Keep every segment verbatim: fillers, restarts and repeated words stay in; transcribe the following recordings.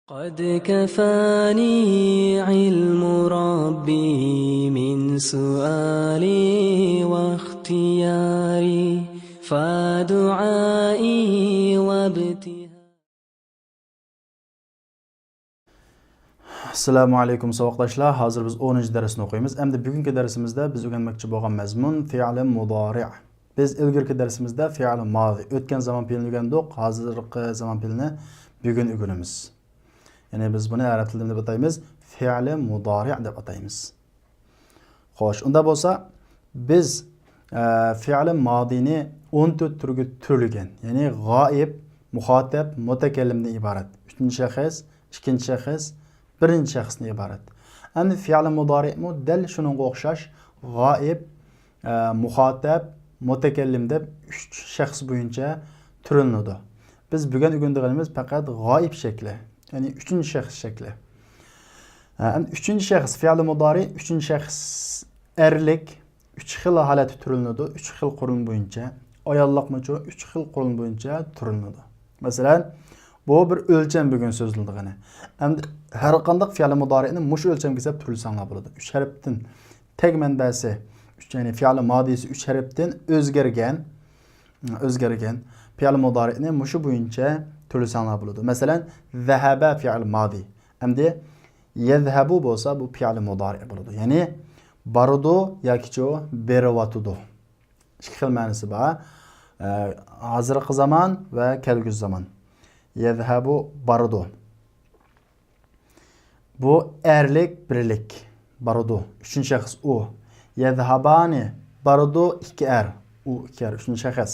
قد كفاني علم ربي من سؤالي واختياري، فدعائي وابتهالي. ئەسسالامۇ ئەلەيكۇم ساۋاقداشلار، ھازىر بىز ئونىنچى دەرسنى ئوقۇيمىز. ئەمدى بۈگۈنكى دەرسىمىزدە بىز ئۆگەنمەكچى بولغان مەزمۇن فېئىلى مۇدارىئ. بىز ئىلگىرىكى دەرسىمىزدە فېئىلى مازى، ئۆتكەن زامان پېئىلىنى ئۆگەندۇق، ھازىرقى زامان پېئىلىنى بۈگۈن ئۆگىنىمىز. يەنى بىز بۇنى ئەرەب تىلىدا نېمە دەپ ئاتايمىز؟ فېئىلى مۇدارىئ دەپ ئاتايمىز. خوش، ئۇنداق بولسا بىز ئە، فېئىلى مادىنى ئون تۆت تۈرگە تۈرلىگەن، يەنى غائىب، مۇخاتەب، مۇتەكەللىمدىن ئىبارەت. ئۈچىنچى شەخس، ئىككىنچى شەخس، بىرىنچى شەخستىن ئىبارەت. ئەمدى فېئىلى مۇدارىئمۇ دەل شۇنىڭغا ئوخشاش غائىب، ئە، مۇخاتەب، مۇتەكەللىم دەپ ئۈچ شەخس بويىچە تۈرلىنىدۇ. بىز بۈگۈن ئۆگىنىدىغىنىمىز پەقەت غائىب شەكلى، يەنى ئۈچىنچى شەخس شەكلى. ئە، ئەمدى ئۈچىنچى شەخس، فېئىلى مۇدارىئ، ئۈچىنچى شەخس ئەرلىك، ئۈچ خىل ھالەتتە تۈرلىنىدۇ، ئۈچ خىل قۇرۇلما بويىچە. ئاياللىقمۇچۇ؟ ئۈچ خىل قۇرۇلما بويىچە تۈرلىنىدۇ. مەسىلەن، بۇ بىر ئۆلچەم بۈگۈن سۆزلىنىدىغىنى. ئەمدى ھەر قانداق فېئىلى مۇدارىئنى مۇشۇ ئۆلچەمگە سېلىپ تۈرلىسەڭلار بولىدۇ. ئۈچ ھەرپتىن تەگ مەنبەسى، ئۈچ، يەنى فېئىلى مادىسى ئۈچ ھەرپتىن ئۆزگەرگەن، ئۆزگەرگەن فېئىلى مۇدارىئنى مۇشۇ بويىچە تۈرلىسەڭلار بولىدۇ. مەسىلەن، زەھەبە فېئىلى مادى. ئەمدى يەزھەبۇ بولسا بۇ پېئىلى مۇدارىئ بولىدۇ. يەنى بارىدۇ ياكىچۇ بېرىۋاتىدۇ. ئىككى خىل مەنىسى بار. ئە، ھازىرقى زامان ۋە كەلگۈسى زامان. يەزھەبۇ بارىدۇ. بۇ ئەرلىك بىرلىك. بارىدۇ. ئۈچىنچى شەخس ئۇ. يەزھەبانى بارىدۇ ئىككى ئەر. ئۇ ئىككى ئەر. ئۈچىنچى شەخس.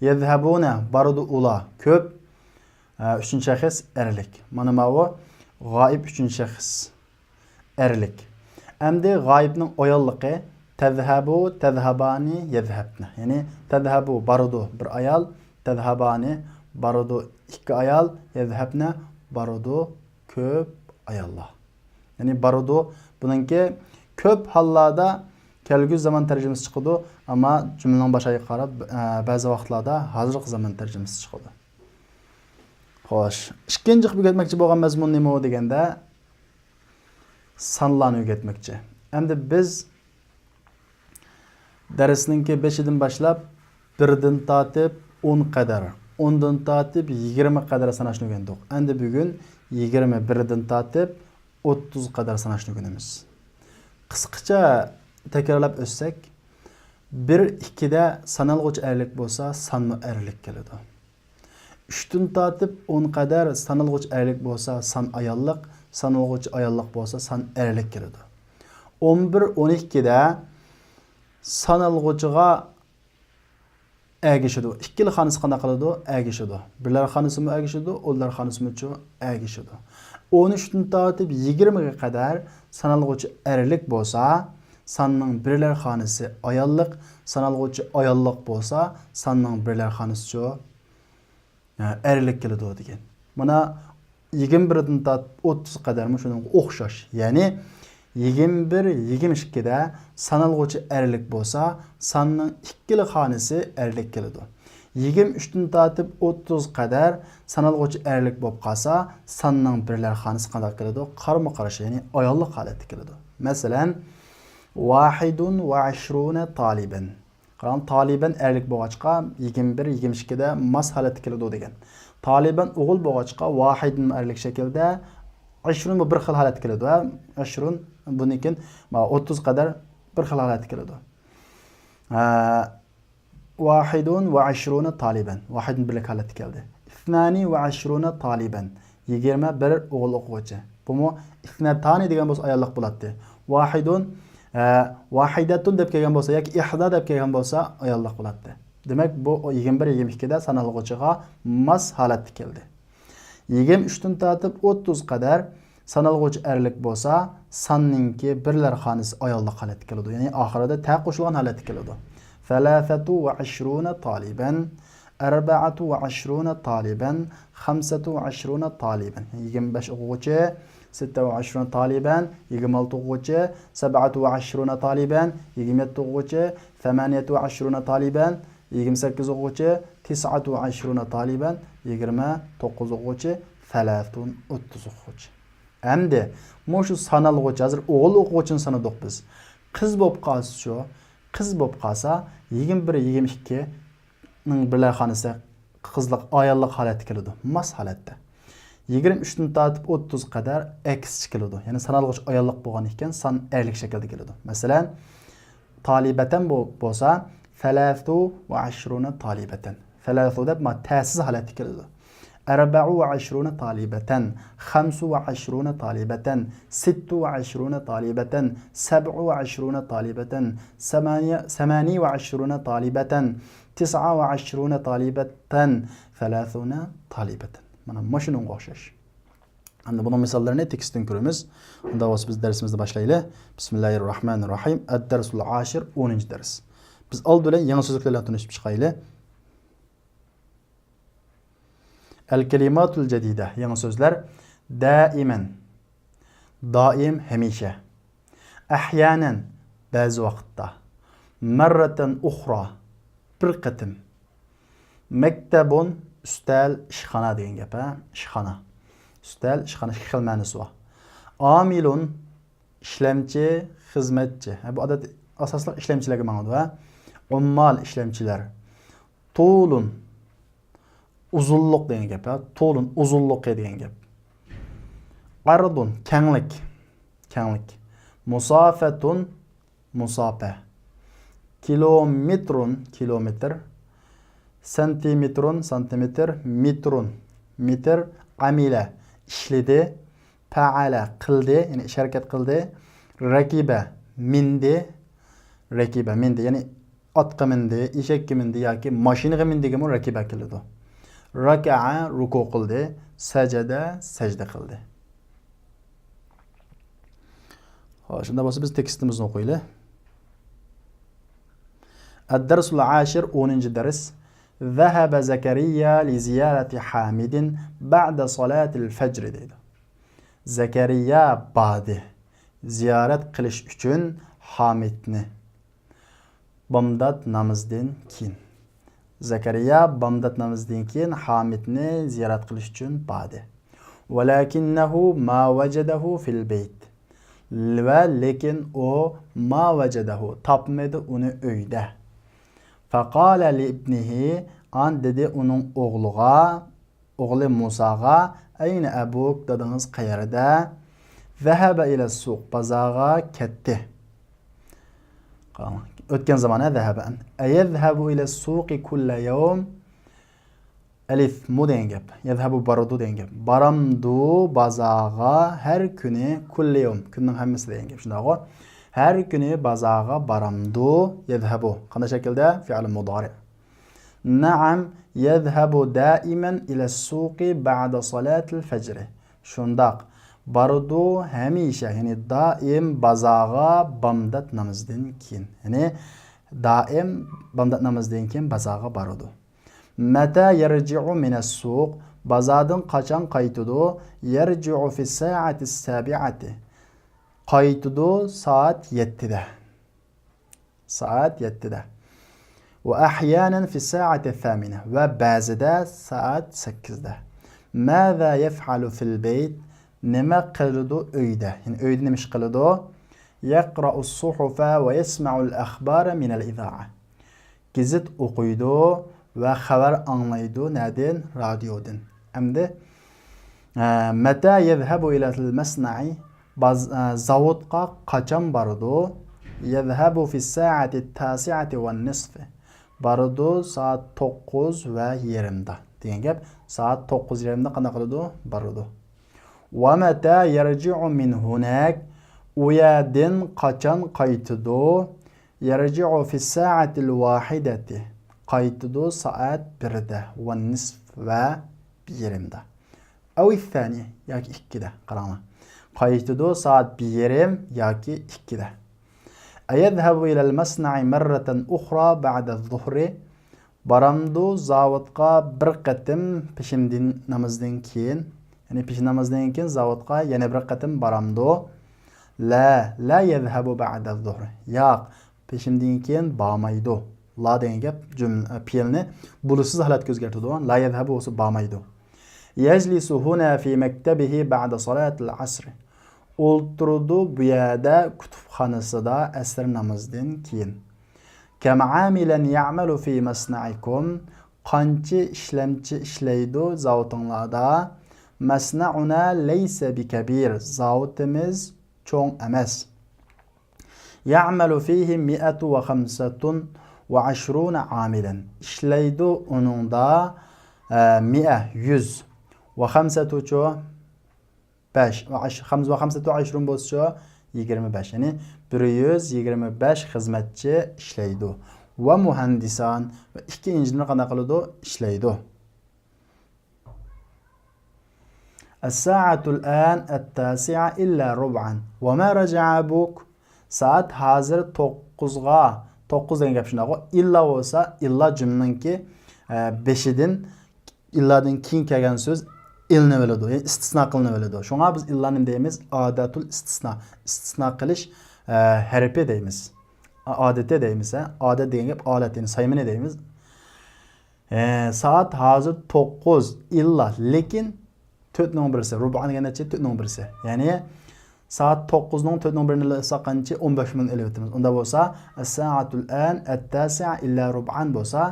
يەزھەبۇنە بارىدۇ ئۇلار. كۆپ. ئە، ئۈچىنچى شەخس ئەرلىك. مانا ماۋۇ غائىب ئۈچىنچى شەخس ئەرلىك. ئەمدى غائىبنىڭ ئاياللىقى تەزھەبۇ، تەزھەبانى، يەزھەبنە. يەنى تەزھەبۇ بارىدۇ بىر ئايال، تەزھەبانى بارىدۇ ئىككى ئايال، يەزھەبنە بارىدۇ كۆپ ئاياللار. يەنى بارىدۇ بۇنىڭكى كۆپ ھاللاردا كەلگۈسى زامان تەرجىمىسى چىقىدۇ، ئەمما جۈملىنىڭ باش ئايىغىغا قاراپ، ئە، بەزى ۋاقىتلاردا ھازىرقى زامان تەرجىمىسى چىقىدۇ. خوش، ئىككىنچى قىلىپ ئۆگەتمەكچى بولغان مەزمۇن نېمە دېگەندە، سانلارنى ئۆگەتمەكچى. ئەمدى بىز دەرسنىڭكى بېشىدىن باشلاپ، بىردىن تارتىپ ئون قەدەر، ئوندىن تارتىپ يىگىرمە قەدەر ساناشنى ئۆگەندۇق. ئەمدى بۈگۈن يىگىرمە بىردىن تارتىپ ئوتتۇز قەدەر ساناشنى ئۆگىنىمىز. قىسقىچە تەكرارلاپ ئۆتسەك، بىر، ئىككىدە سانالغۇچ ئەرلىك بولسا، سانمۇ ئەرلىك كېلىدۇ. ئۈچتىن تارتىپ ئون قەدەر سانالغۇچ ئەرلىك بولسا، سان ئاياللىق، سانالغۇچ ئاياللىق بولسا، سان ئەرلىك كېلىدۇ. ئون بىر، ئون ئىككىدە سانالغۇچىغا ئەگىشىدۇ. ئىككىلى خانىسى قانداق قىلىدۇ؟ ئەگىشىدۇ. بىرلەر خانىسىمۇ ئەگىشىدۇ، ئونلار خانىسىمۇچۇ ئەگىشىدۇ. ئون ئۈچتىن تارتىپ يىگىرمىگە قەدەر سانالغۇچى ئەرلىك بولسا، ساننىڭ بىرلەر خانىسى ئاياللىق، سانالغۇچى ئاياللىق بولسا، ساننىڭ بىرلەر خانىسىچۇ ئەرلىك كېلىدۇ دېگەن. مانا يىگىرمە بىردىن تارتىپ ئوتتۇز قەدەرمۇ شۇنىڭغا ئوخشاش. يەنى يىگىرمە بىر، يىگىرمە ئىككىدە سانالغۇچى ئەرلىك بولسا، ساننىڭ ئىككىلا خانىسى ئەرلىك كېلىدۇ. يىگىرمە ئۈچتىن تارتىپ ئوتتۇز قەدەر سانالغۇچى ئەرلىك بولۇپ قالسا، ساننىڭ بىرلەر خانىسى قانداق كېلىدۇ؟ قارىمۇ قارشى، يەنى ئاياللىق ھالەتتە كېلىدۇ. مەسىلەن، ۋاھىدۇن ۋە ئىشرۇنە تالىبەن. قاراڭ، تالىبەن ئەرلىك بولغاچقا، يىگىرمە بىر، يىگىرمە ئىككىدە ماس ھالەتتە كېلىدۇ دېگەن. تالىبەن ئوغۇل بولغاچقا، ۋاھىدۇن ئەرلىك شەكىلدە، ئىشرۇن بۇ بىر خىل ھالەتتە كېلىدۇ. ھە؟ ئىشرۇن، بۇندىن كېيىن، ما، ئوتتۇز قەدەر بىر خىل ھالەتتە كېلىدۇ. ھە، ۋاھىدۇن ۋە ئىشرۇنە تالىبەن. ۋاھىدۇن بىرلىك ھالەتتە كەلدى. ئىسنانى ۋە ئىشرۇنە تالىبەن. يىگىرمە بىر ئوغۇل ئوقۇغۇچى. بۇمۇ ئىسنەتانى دېگەن بولسا ئاياللىق بولاتتى. ۋاھىدۇن، ئە، ۋاھىدەتۇن دەپ كەلگەن بولسا ياكى ئىھدا دەپ كەلگەن بولسا ئاياللىق بولاتتى. دېمەك، بۇ يىگىرمە بىر، يىگىرمە ئىككىدە سانالغۇچىغا ماس ھالەتتە كەلدى. يىگىرمە ئۈچتىن تارتىپ ئوتتۇز قەدەر سانالغۇچى ئەرلىك بولسا، ساننىڭكى بىرلەر خانىسى ئاياللىق ھالەتتە كېلىدۇ. يەنى ئاخىرىدا تە قوشۇلغان ھالەتتە كېلىدۇ. ثلاثة وعشرون طالبا، أربعة وعشرون طالبا، خمسة وعشرون طالبا. يىگىرمە بەش ئوقۇغۇچى، ستة وعشرون طالبا، يىگىرمە ئالتە ئوقۇغۇچى، سبعة وعشرون طالبا، يىگىرمە يەتتە ئوقۇغۇچى، ثمانية وعشرون طالبا، يىگىرمە سەككىز ئوقۇغۇچى، تسعة وعشرون طالبا، يىگىرمە توققۇز ئوقۇغۇچى، ثلاثون، ئوتتۇز ئوقۇغۇچى. ئەمدى مۇشۇ سانالغۇچى، ھازىر ئوغۇل ئوقۇغۇچىنى سانىدۇق بىز. قىز بولۇپ قالسىچۇ؟ قىز بولۇپ قالسا، يىگىرمە بىر، يىگىرمە ئىككىنىڭ بىرلەر خانىسى قىزلىق، ئاياللىق ھالەتتە كېلىدۇ، ماس ھالەتتە. يىگىرمە ئۈچتىن تارتىپ ئوتتۇزغا قەدەر ئەكسىچە كېلىدۇ. يەنى سانالغۇچ ئاياللىق بولغان ئىكەن، سان ئەرلىك شەكىلدە كېلىدۇ. مەسىلەن، تالىبەتەن بو-، بولسا، ثلاث وعشرون طالبة. ثلاث دەپ ما تەسىز ھالەتتە كېلىدۇ. أربع وعشرون طالبة، خمس وعشرون طالبة، ست وعشرون طالبة، سبع وعشرون طالبة، ثمانية، ثماني وعشرون طالبة، تسع وعشرون طالبة، ثلاثون طالبة. مانا مۇشۇنىڭغا ئوخشاش. ئەمدى بۇنىڭ مىساللىرىنى تېكىستتىن كۆرىمىز. ئۇنداق بولسا بىز دەرسىمىزنى باشلايلى. بىسمىللاھىررەھمانىررەھىم. الدرس العاشر، ئونىنچى دەرس. بىز ئالدى بىلەن يېڭى سۆزلۈكلەر بىلەن تونۇشۇپ چىقايلى. الكلمات الجديدة، يېڭى سۆزلەر. دائما، دائىم، ھەمىشە. أحيانا، بەزى ۋاقىتتا. مرة أخرى، بىر قېتىم. مكتب، ئۈستەل، ئىشخانا دېگەن گەپ، ھە؟ ئىشخانا. ئۈستەل، ئىشخانا، ئىككى خىل مەنىسى بار. عامل، ئىشلەمچى، خىزمەتچى. ھە، بۇ ئادەتتە ئاساسلىق ئىشلەمچىلەرگە ماڭىدۇ، ھە؟ عمال، ئىشلەمچىلەر. طول، ئۇزۇنلۇق دېگەن گەپ، ھە؟ طول، ئۇزۇنلۇقى دېگەن گەپ. عرض، كەڭلىك، كەڭلىك. مسافة، مۇساپە. كىلومېتر، كىلومېتىر. سانتىمېتر، سانتىمېتىر. متر، مېتىر. عمل، ئىشلىدى. فعل، قىلدى، يەنى ئىش ھەرىكەت قىلدى. ركب، مىندى. ركب، مىندى، يەنى ئاتقا مىندى، ئېشەككە مىندى ياكى ماشىنىغا مىندىگىمۇ ركب كېلىدۇ. ركع، رۇكۇ قىلدى. سجد، سەجدە قىلدى. خوش، شۇنداق بولسا بىز تېكىستىمىزنى ئوقۇيلى. الدرس العاشر، ئونىنچى دەرس. ذهب زكريا لزيارة حامد بعد صلاة الفجر دەيدۇ. زەكەرىيا باردى زىيارەت قىلىش ئۈچۈن ھامىدنى. بامدات نامىزىدىن كېيىن. زەكەرىيا بامدات نامىزىدىن كېيىن ھامىدنى زىيارەت قىلىش ئۈچۈن باردى. ولكنه ما وجده في البيت. ۋە لېكىن ئۇ ما وجده، تاپمىدى ئۇنى ئۆيدە. فقال لابنه، ئان دېدى ئۇنىڭ ئوغلىغا، ئوغلى مۇساغا، أين أبوك، دادىڭىز قەيەردە؟ ذهب إلى السوق، بازارغا كەتتى. قاراڭ، ئۆتكەن زامانە ذهب. أيذهب إلى السوق كل يوم؟ ئەلىف، مۇ دېگەن گەپ. يذهب، بارىدۇ دېگەن گەپ. بارامدۇ بازارغا ھەر كۈنى؟ كل يوم، كۈننىڭ ھەممىسى دېگەن گەپ. شۇنداقغۇ؟ ھەر كۈنى بازارغا بارامدۇ؟ يذهب. قانداق شەكىلدە؟ فعل مۇدارىئ. نعم، يذهب دائما إلى السوق بعد صلاة الفجر. شۇنداق، بارىدۇ ھەمىشە، يەنى دائىم بازارغا بامدات نامىزىدىن كېيىن. يەنى دائىم بامدات نامىزىدىن كېيىن بازارغا بارىدۇ. متى يرجع من السوق؟ بازاردىن قاچان قايتىدۇ؟ يرجع في الساعة السابعة. قايتىدۇ سائەت يەتتىدە. سائەت يەتتىدە. وأحيانا في الساعة الثامنة. ۋە بەزىدە سائەت سەككىزدە. ماذا يفعل في البيت؟ نېمە قىلىدۇ ئۆيدە؟ يەنى ئۆيدە نېمە ئىش قىلىدۇ؟ يقرأ الصحف ويسمع الأخبار من الإذاعة. گېزىت ئوقۇيدۇ ۋە خەۋەر ئاڭلايدۇ. نەدىن؟ رادىيودىن. ئەمدى، ئە، متى يذهب إلى المصنع؟ باز-، ئە، زاۋۇتقا قاچان بارىدۇ؟ يذهب في الساعة التاسعة والنصف. بارىدۇ سائەت توققۇز ۋە يېرىمدا. دېگەن گەپ، سائەت توققۇز يېرىمدا قانداق قىلىدۇ؟ بارىدۇ. ومتى يرجع من هناك؟ ئۇ يەردىن قاچان قايتىدۇ؟ يرجع في الساعة الواحدة. قايتىدۇ سائەت بىردە، والنصف، ۋە يېرىمدا. أو الثانية، ياكى ئىككىدە. قاراڭلار. قايتىدۇ سائەت بىر يېرىم ياكى ئىككىدە. أيذهب إلى المصنع مرة أخرى بعد الظهر؟ بارامدۇ زاۋۇتقا بىر قېتىم پېشىندىن نامىزىدىن كېيىن؟ يەنى پېشىن نامىزىدىن كېيىن زاۋۇتقا يەنە بىر قېتىم بارامدۇ؟ لا، لا يذهب بعد الظهر. ياق، پېشىندىن كېيىن بارمايدۇ. لا دېگەن گەپ جۈملە، پېئىلنى بولۇشسىز ھالەتكە ئۆزگەرتىدۇ. لا يذهب بولسا بارمايدۇ. يجلس هنا في مكتبه بعد صلاة العصر. ئولتۇرىدۇ بۇ يەردە كۇتۇپخانىسىدا ئەسىر نامىزىدىن كېيىن. كم عاملا يعمل في مصنعكم؟ قانچە ئىشلەمچى ئىشلەيدۇ زاۋۇتۇڭلاردا؟ مصنعنا ليس بكبير. زاۋۇتىمىز چوڭ ئەمەس. يعمل فيه مئة وخمسة وعشرون عاملا. ئىشلەيدۇ ئۇنىڭدا، ئە، مىئە، يۈز. ۋە خەمسەتۇچۇ؟ بەش. ۋە ئەش-، خەمس-، ۋە خەمسەتۇ ئەشرۇن بولسىچۇ؟ يىگىرمە بەش. يەنى بىر يۈز يىگىرمە بەش خىزمەتچى ئىشلەيدۇ. ۋە مۇھەندىسان. ۋە ئىككى ئىنژېنېر قانداق قىلىدۇ؟ ئىشلەيدۇ. الساعة الآن التاسعة إلا ربعا. وما رجع أبوك؟ سائەت ھازىر توققۇزغا، توققۇز دېگەن گەپ شۇنداقغۇ؟ ئىللا بولسا، ئىللا جۈملىنىڭكى، ئە، بېشىدىن، ئىللادىن كېيىن كەلگەن سۆز ئېلىنىۋېلىدۇ، يەنى ئىستىسنا قىلىنىۋېلىدۇ. شۇڭا بىز ئىللا نېمە دەيمىز؟ ئادەتۇل ئىستىسنا، ئىستىسنا قىلىش، ئە، ھەرپى دەيمىز. ئادىتى دەيمىز، ھە؟ ئادەت دېگەن گەپ ئالەت، يەنى سايمىنى دەيمىز. ئە، سائەت ھازىر توققۇز ئىللا، لېكىن تۆتنىڭ بىرسى، رۇبئا دېگەن نەچچە؟ تۆتنىڭ بىرسى. يەنى سائەت توققۇزنىڭ تۆتنىڭ بىرىنى ئېلساق قانچە؟ ئون بەش مىنۇت ئېلىۋېتىمىز. ئۇندا بولسا، الساعة الآن التاسعة إلا ربعا بولسا،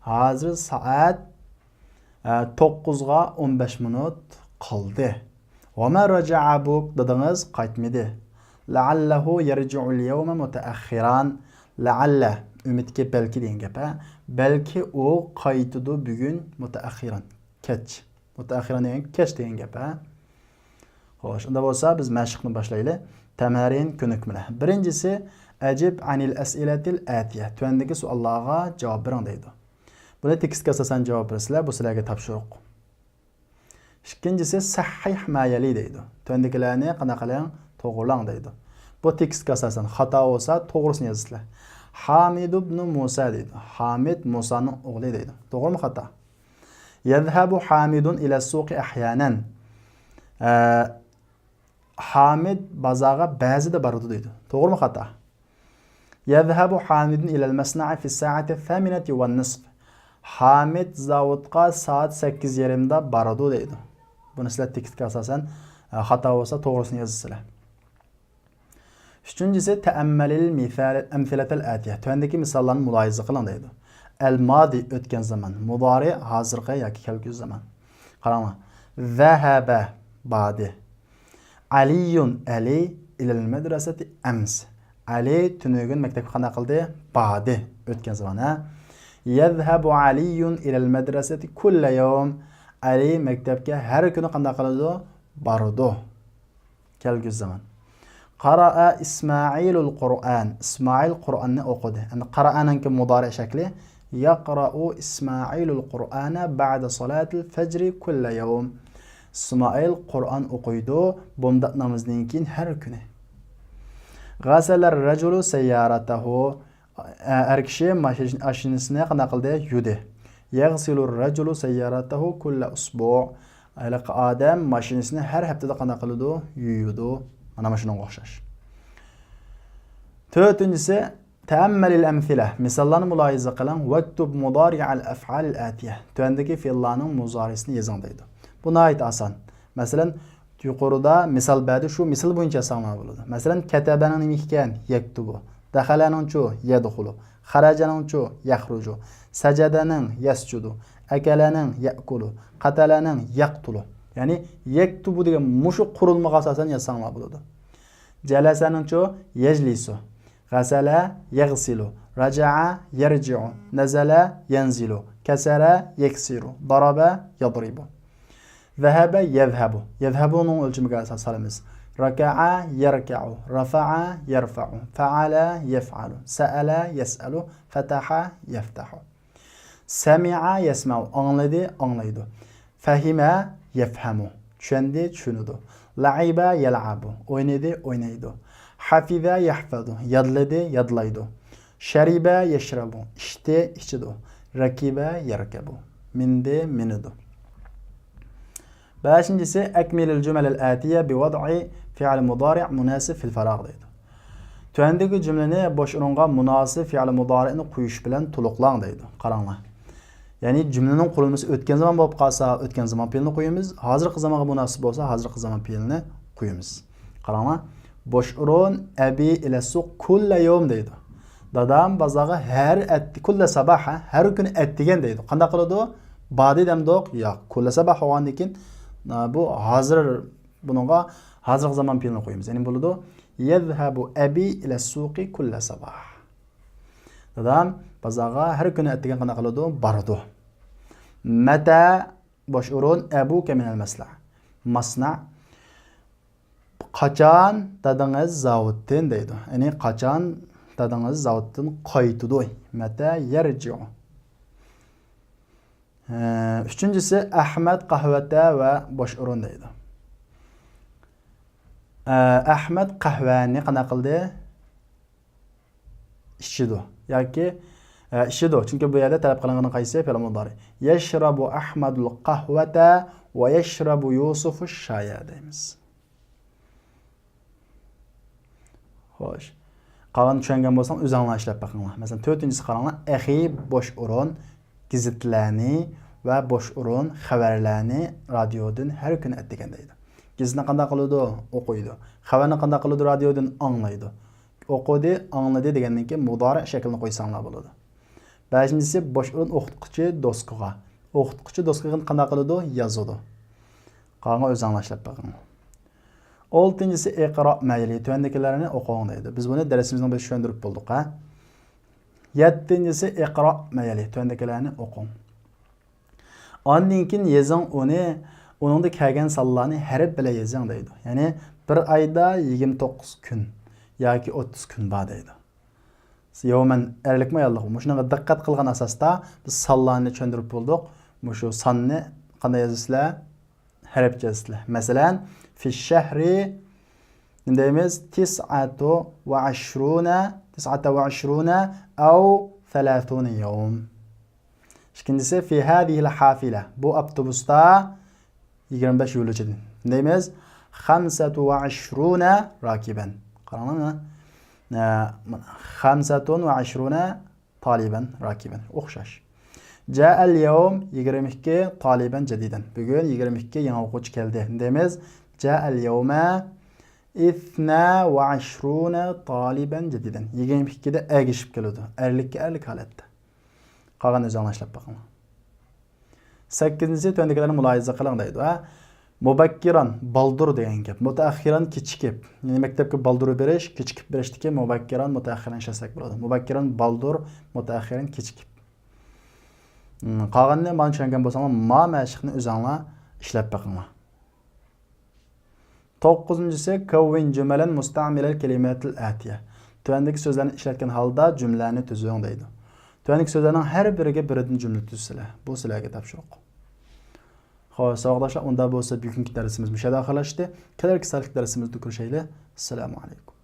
ھازىر سائەت، ئە، توققۇزغا ئون بەش مىنۇت قالدى. وما رجع أبوك، دادىڭىز قايتمىدى. لعله يرجع اليوم متأخرا. لعل، ئۈمىدكى بەلكى دېگەن گەپ، ھە؟ بەلكى ئۇ قايتىدۇ بۈگۈن متأخرا. كەچ. متأخرا دېگەن كەچ دېگەن گەپ، ھە؟ خوش، ئۇندا بولسا بىز مەشىقنى باشلايلى. تەمەرىن، كۆنۈكمىلەر. بىرىنچىسى، أجب عن الأسئلة الآتية. تۆۋەندىكى سوئاللارغا جاۋاب بېرىڭ دەيدۇ. بۇنى تېكىستكە ئاساسەن جاۋاب بېرىسىلەر، بۇ سىلەرگە تاپشۇرۇق. ئىككىنچىسى، صحح ما يلي دەيدۇ. تۆۋەندىكىلەرنى قانداق قىلىڭ؟ توغرىلاڭ دەيدۇ. بۇ تېكىستكە ئاساسەن، خاتا بولسا توغرىسىنى يازىسىلەر. حامد بن موسى دەيدۇ. ھامىد مۇسانىڭ ئوغلى دەيدۇ. توغرىمۇ خاتا؟ يذهب حامد إلى السوق أحيانا. ئە، ھامىد بازارغا بەزىدە بارىدۇ دەيدۇ. توغرىمۇ خاتا؟ يذهب حامد إلى المصنع في الساعة الثامنة والنصف. ھامىد زاۋۇتقا سائەت سەككىز يېرىمدا بارىدۇ دەيدۇ. بۇنى سىلەر تېكىستكە ئاساسەن، ئە، خاتا بولسا توغرىسىنى يازىسىلەر. ئۈچىنچىسى، تەئەممەلىل مىسال-، ئەمسىلەتەل ئەتىيە. تۆۋەندىكى مىساللارنى مۇلاھىزە قىلىڭ دەيدۇ. ئەل مادى ئۆتكەن زامان، مۇدارى ھازىرقى ياكى كەلگۈسى زامان. قاراڭلار. زەھەبە، باردى. ئەلىيۇن، ئەلى، ئىلەل مەدرەسەتى ئەمس. ئەلى تۈنۈگۈن مەكتەپكە قانداق قىلدى؟ باردى. ئۆتكەن زامان، ھە؟ يذهب علي إلى المدرسة كل يوم. ئەلى مەكتەپكە ھەر كۈنى قانداق قىلىدۇ؟ بارىدۇ. كەلگۈسى زامان. قرأ إسماعيل القرآن. ئىسمائىل قۇرئاننى ئوقۇدى. ئەمدى قرأنىڭكى مۇدارىئ شەكلى. يقرأ إسماعيل القرآن بعد صلاة الفجر كل يوم. ئىسمائىل قۇرئان ئوقۇيدۇ بومدات نامىزىدىن كېيىن ھەر كۈنى. غسل الرجل سيارته. ئەر كىشى ماشىنىسىنى قانداق قىلدى؟ يۇدى. يغسل الرجل سيارته كل أسبوع. ھېلىقى ئادەم ماشىنىسىنى ھەر ھەپتىدە قانداق قىلىدۇ؟ يۇيىدۇ. مانا مۇشۇنىڭغا ئوخشاش. تۆتىنچىسى، تەئەممەلىل ئەمسىلە. مىساللارنى مۇلاھىزە قىلىڭ. ۋەكتۇب مۇدارىئەل ئەفئالىل ئەتىيە. تۆۋەندىكى فېئىللارنىڭ مۇزارىسىنى يېزىڭ دەيدۇ. بۇ ناھايىتى ئاسان. مەسىلەن، يۇقىرىدا مىسال بەردى، شۇ مىسال بويىچە يازساڭلار بولىدۇ. مەسىلەن، كەتەبەنىڭ نېمە ئىكەن؟ يەكتۇبۇ. دەخەلەنىڭچۇ؟ يەدخۇلۇ. خەرەجەنىڭچۇ؟ يەخرۇجۇ. سەجەدەنىڭ؟ يەسجۇدۇ. ئەكەلەنىڭ؟ يەئكۇلۇ. قەتەلەنىڭ؟ يەقتۇلۇ. يەنى يەكتۇبۇ دېگەن مۇشۇ قۇرۇلمىغا ئاساسەن يازساڭلار بولىدۇ. جەلەسەنىڭچۇ؟ يەجلىسۇ. غەسەلە، يەغسىلۇ. راجەئە، يەرجىئۇ. نەزەلە، يەنزىلۇ. كەسەرە، يەكسىرۇ. دارابە، يەدرىبۇ. زەھەبە، يەزھەبۇ. يەزھەبۇنىڭ ئۆلچىمىگە ئاساس سالىمىز. رەكەئە، يەركەئۇ. رەفەئە، يەرفەئۇ. فەئەلە، يەفئەلۇ. سەئەلە، يەسئەلۇ. فەتەحە، يەفتەحۇ. سەمىئە يەسمەئۇ، ئاڭلىدى، ئاڭلايدۇ. فەھىمە يەفھەمۇ، چۈشەندى، چۈشىنىدۇ. لەئىبە يەلئەبۇ، ئوينىدى، ئوينايدۇ. ھەفىزە يەھفەزۇ، يادلىدى، يادلايدۇ. شەرىبە يەشرەبۇ، ئىچتى، ئىچىدۇ. رەكىبە يەركەبۇ، مىندى، مىنىدۇ. بەشىنچىسى، ئەكمىلىل جۈمەلەل ئەتىيە بىۋەدئى فىئىل مۇدارىئ مۇناسىب فىل فاراغ دەيدۇ. تۆۋەندىكى جۈملىنى بوش ئورۇنغا مۇناسىب فىئىل مۇدارىئنى قويۇش بىلەن تولۇقلاڭ دەيدۇ. قاراڭلار. يەنى جۈملىنىڭ قۇرۇلمىسى ئۆتكەن زامان بولۇپ قالسا، ئۆتكەن زامان پېئىلىنى قويىمىز. ھازىرقى زامانغا مۇناسىپ بولسا، ھازىرقى زامان پېئىلىنى قويىمىز. قاراڭلار. بوش ئورۇن، ئەبى ئىلەسسۇق كۇللە يوم دەيدۇ. دادام بازارغا ھەر ئەت-، كۇللە ساباھ، ھە، ھەر كۈنى ئەتىگەن دەيدۇ. قانداق قىلىدۇ؟ بادى دەمدۇق؟ ياق. كۇللە ساباھ بولغاندىن كېيىن، ئا، بۇ ھازىر، بۇنىڭغا ھازىرقى زامان پېئىلىنى قويىمىز. يەنى بولىدۇ، يەزھەبۇ ئەبى ئىلەسسۇقى كۇللە ساباھ. دادام بازارغا ھەر كۈنى ئەتىگەن قانداق قىلىدۇ؟ بارىدۇ. مەتە، بوش ئورۇن، ئەبۇكە مىنەل مەسلە. مەسنە. قاچان دادىڭىز زاۋۇتتىن دەيدۇ. يەنى قاچان دادىڭىز زاۋۇتتىن قايتىدۇ؟ مەتە يەرجىئۇ. ئە، ئۈچىنچىسى ئەھمەد قەھۋەتە ۋە بوش ئورۇن دەيدۇ. ئە، ئەھمەد قەھۋەنى قانداق قىلدى؟ ئىچىدۇ. ياكى، ئە، ئىچىدۇ. چۈنكى بۇ يەردە تەلەپ قىلىنغىنى قايسى؟ پېئىل مۇدارى. يەشرەبۇ ئەھمەدۇل قەھۋەتە ۋە يەشرەبۇ يۇسۇفۇش شايە دەيمىز. خوش. قالغىنىنى چۈشەنگەن بولساڭ، ئۆزۈڭلار ئىشلەپ بېقىڭلار. مەسىلەن، تۆتىنچىسى قاراڭلار. ئەخى بوش ئورۇن گېزىتلەرنى ۋە بوش ئورۇن خەۋەرلەرنى رادىيودىن ھەر كۈنى ئەتىگەن دەيدۇ. گېزىتنى قانداق قىلىدۇ؟ ئوقۇيدۇ. خەۋەرنى قانداق قىلىدۇ؟ رادىيودىن ئاڭلايدۇ. ئوقۇدى، ئاڭلىدى دېگەندىن كېيىن مۇدارىئ شەكلىنى قويساڭلار بولىدۇ. بەشىنچىسى، بوش ئورۇن ئوقۇتقۇچى دوسكىغا. ئوقۇتقۇچى دوسكىغا قانداق قىلىدۇ؟ يازىدۇ. قالغانغا ئۆزۈڭلار ئىشلەپ بېقىڭ. ئالتىنچىسى، ئىقرا مەيلى، تۆۋەندىكىلەرنى ئوقۇڭ دەيدۇ. بىز بۇنى دەرسىمىزنىڭ بېشىدا چۈشەندۈرۈپ بولدۇق، ھە؟ يەتتىنچىسى، ئىقرا مەيلى، تۆۋەندىكىلەرنى ئوقۇڭ. ئاندىن كېيىن يېزىڭ ئۇنى، ئۇنىڭدا كەلگەن سانلارنى ھەرپ بىلەن يېزىڭ دەيدۇ. يەنى بىر ئايدا يىگىرمە توققۇز كۈن ياكى ئوتتۇز كۈن بار دەيدۇ. يەۋمەن ئەرلىكمۇ ئاياللىقمۇ؟ مۇشۇنىڭغا دىققەت قىلغان ئاساستا بىز سانلارنى چۈشەندۈرۈپ بولدۇق. مۇشۇ ساننى قانداق يازىسىلەر؟ ھەرپچە يازىسىلەر. مەسىلەن، فىششەھرى نېمە دەيمىز؟ تىسئەتۇ ۋە ئەشرۇنە، تىسئەتە ۋە ئەشرۇنە ئەۋ سەلەسۇنە يەۋم. ئىككىنچىسى، في هذه الحافلة، بۇ ئاپتوبۇستا يىگىرمە بەش يولۇچى. دەيمىز، خەمسەتۇ ۋە ئەشرۇنە راكىبەن. قاراڭلار، مانا. ئە، مانا، خەمسەتۇن ۋە ئەشرۇنە تالىبەن راكىبەن. ئوخشاش. جائەل يەۋم، يىگىرمە ئىككى، تالىبەن جەدىدەن. بۈگۈن يىگىرمە ئىككى يېڭى ئوقۇغۇچى كەلدى. دەيمىز، جائەل يەۋمە ئىسنا ۋە ئەشرۇنە تالىبەن جەدىدەن. يىگىرمە ئىككىدە ئەگىشىپ كېلىدۇ. ئەرلىككە ئەرلىك ھالەتتە. قالغان ئۆزۈڭلار ئىشلەپ بېقىڭلار. سەككىزىنچىسى، تۆۋەندىكىلەرنى مۇلاھىزە قىلىڭ دەيدۇ، ھە. مۇبەككىران، بالدۇر دېگەن گەپ. مۇتەئەخخىران، كېچىكىپ. يەنى مەكتەپكە بالدۇر بېرىش، كېچىكىپ بېرىشتىكى مۇبەككىران، مۇتەئەخخىران ئىشلەتسەك بولىدۇ. مۇبەككىران بالدۇر، مۇتەئەخخىران كېچىكىپ. ھىم، قالغىنىنى مانا چۈشەنگەن بولساڭلار، ما مەشىقنى ئۆزۈڭلار ئىشلەپ بېقىڭلار. توققۇزىنچىسى، كەۋۋىن جۈمەلەن مۇستەئمىلەل كەلىمەتىل ئەتىيە. تۆۋەندىكى سۆزلەرنى ئىشلەتكەن ھالدا جۈملەنى تۈزۈڭ دەيدۇ. تۆۋەندىكى سۆزلەرنىڭ ھەر بىرىگە بىردىن جۈملە تۈزسىلە. بۇ سىلەرگە تاپشۇرۇق. خوش، ساۋاقداشلار، ئۇنداق بولسا بۈگۈنكى دەرسىمىز مۇشۇ يەردە ئاخىرلاشتى. كېلەركى سائەتلىك دەرسىمىزدە كۆرۈشەيلى. ئەسسالامۇ ئەلەيكۇم.